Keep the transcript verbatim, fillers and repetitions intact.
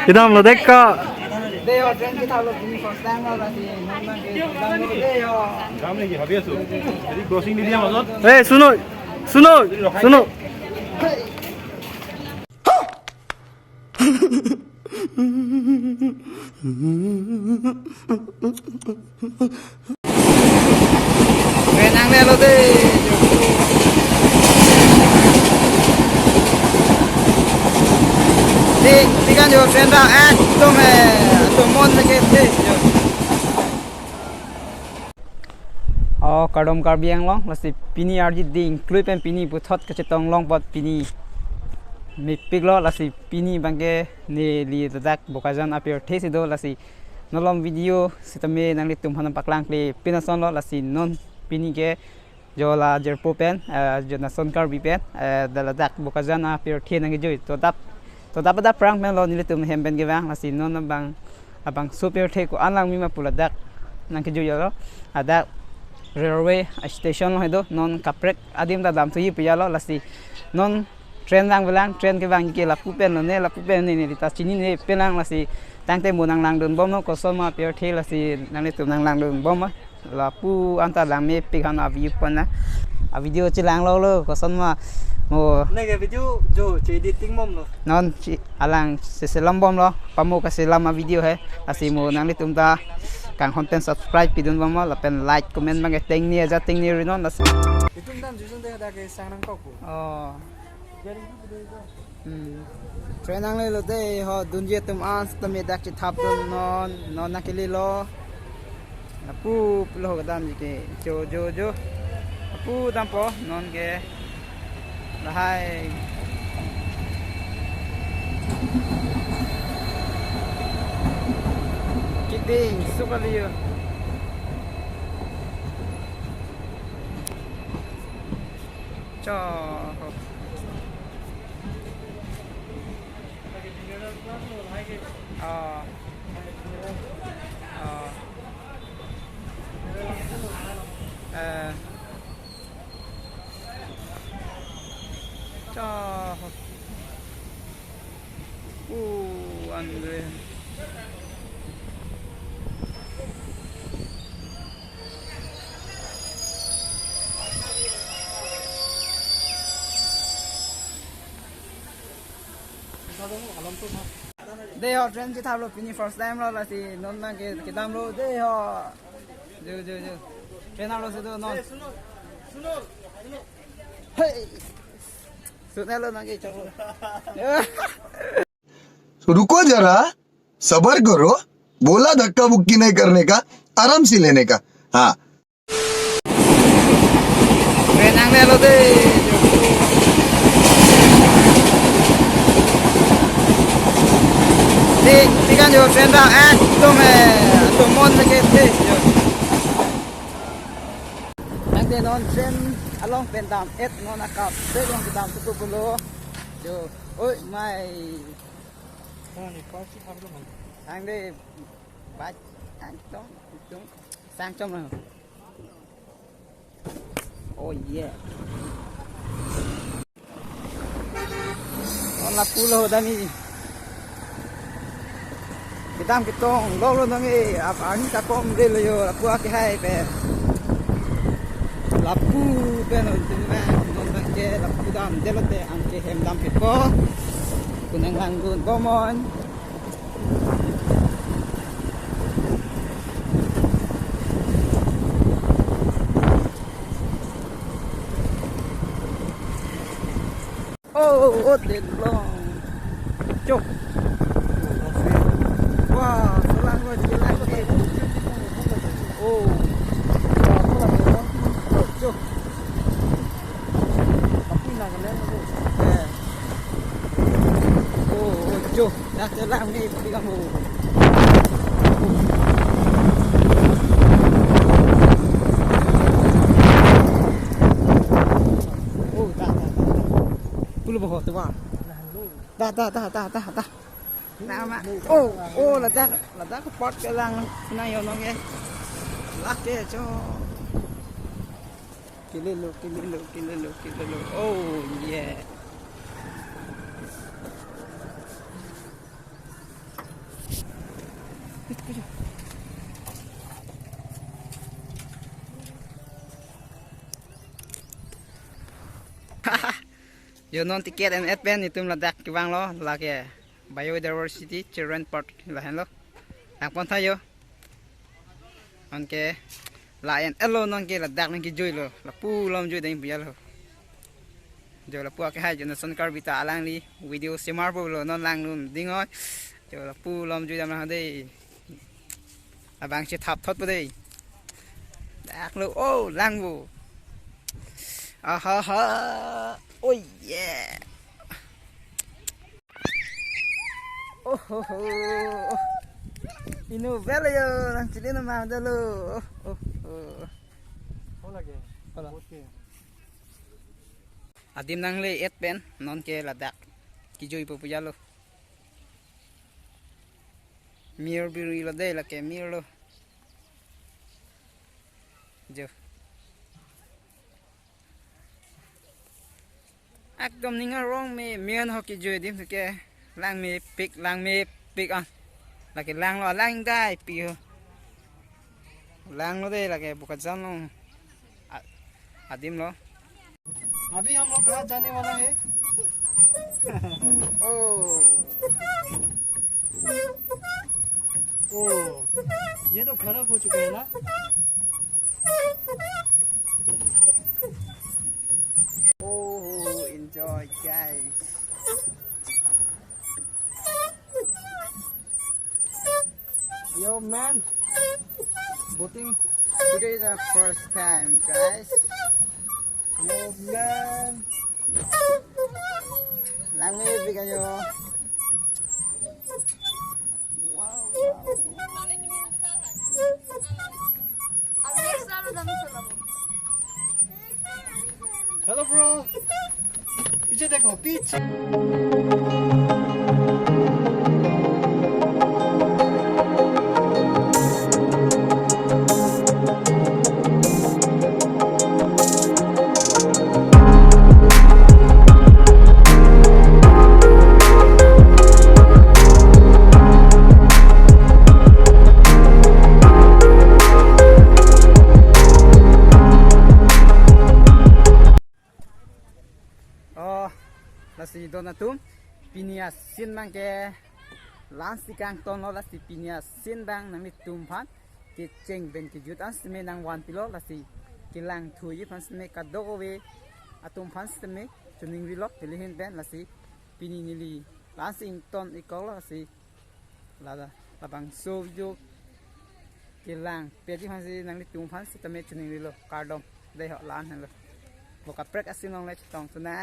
Kedam lo, dek ka. Dei ho, train kethaplo, pini first time lo, lasi non abang ke kedam lo, dei ho. Kedam lagi, habis tu. Jadi crossing di dia maksud? Eh, sunoi. Sunoi. Sunoi. Train nanglelo dei. Dei, dei kan jo train ta ekdom he, ekdom mon leke dei jo. O, kardom Karbi Anglong, lasi pini arni ding klui pen pini puthot kachetong long apot pini mepik lo, lasi pini abang ke neli ladak Bokajan apirthe si do, lasi non malom video sitame nanglitum aphan paklang kle pinason lo, lasi non pini ke jo la jirpo pen, eh, jo Nason Karbi pen, eh, da ladak Bokajan apirthe nangkejui. To adap, to adap adap prang pen lo nelitum hem pen kevang, lasi non abang, abangso apirthe ko-an langme ma pu ladak nangkejui lo. Ladak railway station lo he do, non kaprek adim ta damthuji pu ya lo, lasi non train vangvelang, train kevang ke lapu pen lo ne, lapu pen ne, neli ta chinine pelang, lasi tangte mo nanglangdun bom lo, koson ma apirthe, lasi nanglitum nanglangdun bom lo. Lapu anta langmepik han a-view point na. A-video chelang lo lo, koson ma mo. Neke video jo che-editing bom lo. Non chi alang seselam bom lo, pamo kaselam a-video he. Lasi mo nanglitum ta kanghon pen subscribe pidun bom lo, lapen like, comment abang ke tengne aja tengne ri non, lasi. Itum dam jusun dei, dak ke sang nangkok ko. Oh. Hmm. Train nanglelo dei ho, dunji atum an sitame dak chethapdun non, non nangkele lo. Lapu pulo kedamji ke, jo, jo, jo. Lapu dampo, non ke. Lahai. Kidding, sukali yo. Cho. Oh. Oh. Eh. Cho. Uh, andre. Dei ho, train chethaplo, pini first time lo, lasi non abang ke kedam lo dei ho. Jo, jo, jo. Train lo si do non. Hey. Sunelo nangkechok lo. तो रुको जरा, सबर करो, बोला धक्का मुक्की नहीं करने का, आराम से लेने का। हाँ। Train nanglelo dei. Dei, dei kan jo train ta ekdom he, ekdom mon leke dei jo. Tangte non train along pen dam-et, non akaprek along kedam tutu pulo. Jo, oi mai. Tangte bach, tangtong, tong, sang chom lo. Oh yeah. Non lapu lo dami. Kedam ketong, lok lo nang e, ap ani ta kom re lo yo, lapu akehai pen. Lapu pen non tin ma, non abang ke lapu damdetlo te, anke hem dampipo. Ko nanglangdun bom non. Oh, oh, oh, telong. Cok. Wah, selang lo, selang lo. Oh. Cok. Tapi na kalian tu. Eh. Oh, oh, jo. Dah selang ni, pati kamu. Oh, dah, dah, dah, dah. Pulo boho tu, Bang. Dah, dah, dah, dah, dah, dah. Nama. Oh, oh, ladak, ladak ke pot kelang, senang yo nong ye. Lak ye, jo. Kililo, kililo, kililo, kililo. Oh, yeah. Yo, non ticket en-et pen itum ladak kevanglo, lake Biodiversity Children Park lahenlo. Nangpon tha yo. Anke la en-etlo, non ke ladak nangkejuilo. Lapu lom jui dam pu jalo. Jo lapu ake hai jo nason Karbi ta alangli video semar pulo, non langlun dingoi. Jo lapu lom jui dam lang dei. Abang si thap thot pu dei. Dak lo, oh, lang pu. Aha ha. Oh yeah. Oh ho ho. Inu belo yo, nangchili nama dalo. Oh ho ho. Hola ke? Hola. Boat ke? Adim nangle-et pen, non ke ladak kejui pu pu jalo. Mir biri lo dei, lake mir lo. Jo. Ekdom ning arong me, me-an ho kejui adim ke. Lang mepik, lang mepik an. Lake langlo, lang dai pi ho. Langlo dei, lake Bokajan along. A-, adim lo. अभी हम लोग कहाँ जाने वाला है? Oh. Oh, ये तो खराब हो चुका है ना? Oh, enjoy, guys. Yo, man. Boating. Today is our first time, guys. Yo, man. Lang mepik an yo. Wow, wow. Hello, bro. पीछे देखो, पीछे। Oh, lasi don atum, pini a-scene abang ke la-ansi kangtonlo, lasi pini a-scene abang nanglitum aphan kecheng pen kejut an seme nangvanpilo, lasi kelang thuji aphan seme kadokave atum aphan seme choningrilo neli ahin pen, lasi pini neli la-ansi ington-iklo, lasi lada labangso video kelang piji aphansi nanglitum aphan sitame choningrilo, kardom. Dei ho, la-an henlo. Bo kaprek a-scene along le chetong tuna.